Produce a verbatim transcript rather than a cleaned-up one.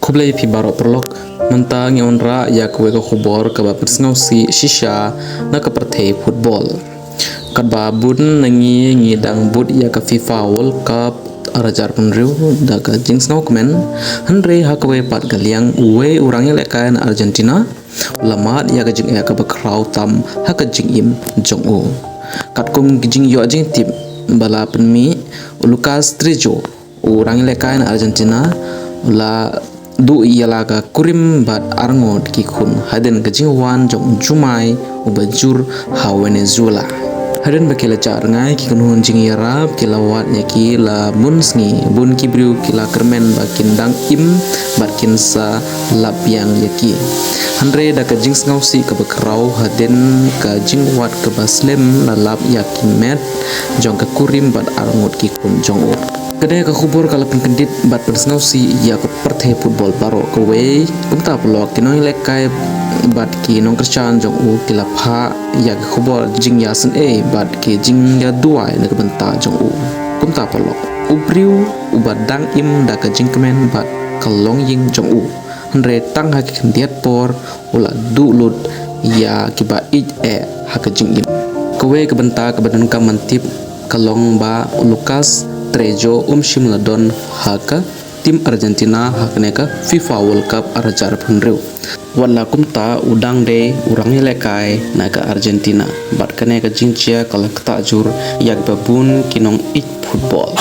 Khublei phi baroh paralok. Mynta ngi wanrah ïa kawei ka khubor kaba pynsngewsih shisha na ka pyrthei football. Katba bun na ngi ngi dang bud ïa ka FIFA World Cup ar hajar arphew hynriew da ka jingsngewkmen, hynrei ha kawei pat ka liang uwei u rangïalehkai na Argentina u la mad ïa ka jingeh kaba khraw tam ha ka jingim jong u. Katkum ki jingïoh jingtip ba la pynmih, u Lucas Trejo, u rangïalehkai na Argentina, u la duh ïa la ka kurim bad arngut ki khun hadien ka jingwan jong u jumai uba jur ha Venezuela. Hadien ba ki la jah rngai, ki kynhun jingïarap ki la wad ïa ki la bun sngi. Bun ki briew ki la kyrmen ba kin dang im bad kin sa lap biang ïa ki. Hynrei da ka jingsngewsih kaba khraw, hadien ka jingwad kaba slem, la lap ïa ki met jong ka kurim bad arngut ki khun jong u. Kane ka khubor ka la pynkyndit bad pynsngewsih ïa ka pyrthei football baroh kawei. Kumta paralok, ki nongïalehkai bad ki nongkyrshan jong u ki la phah ïa ka khubor jingïasngewsih bad ki jingïaduwai na ka bynta jong u. Kumta paralok, u briew uba dang im da ka jingkmen bad ka longïing jong u, hynrei tang ha ki khyndiat por u la duh lut ïa kiba ïeit eh ha ka jingim. Kawei ka bynta kaba donkam ban tip ka long ba u Lucas Trejo um shym la don ha ka tim Argentina ha kane ka FIFA World Cup ar hajar arphew hynriew. Wat la kumta, u dang dei u rangïalehkai na ka Argentina, bad kane ka jingjia ka la ktah jur ïa kiba bun ki nongïeit football.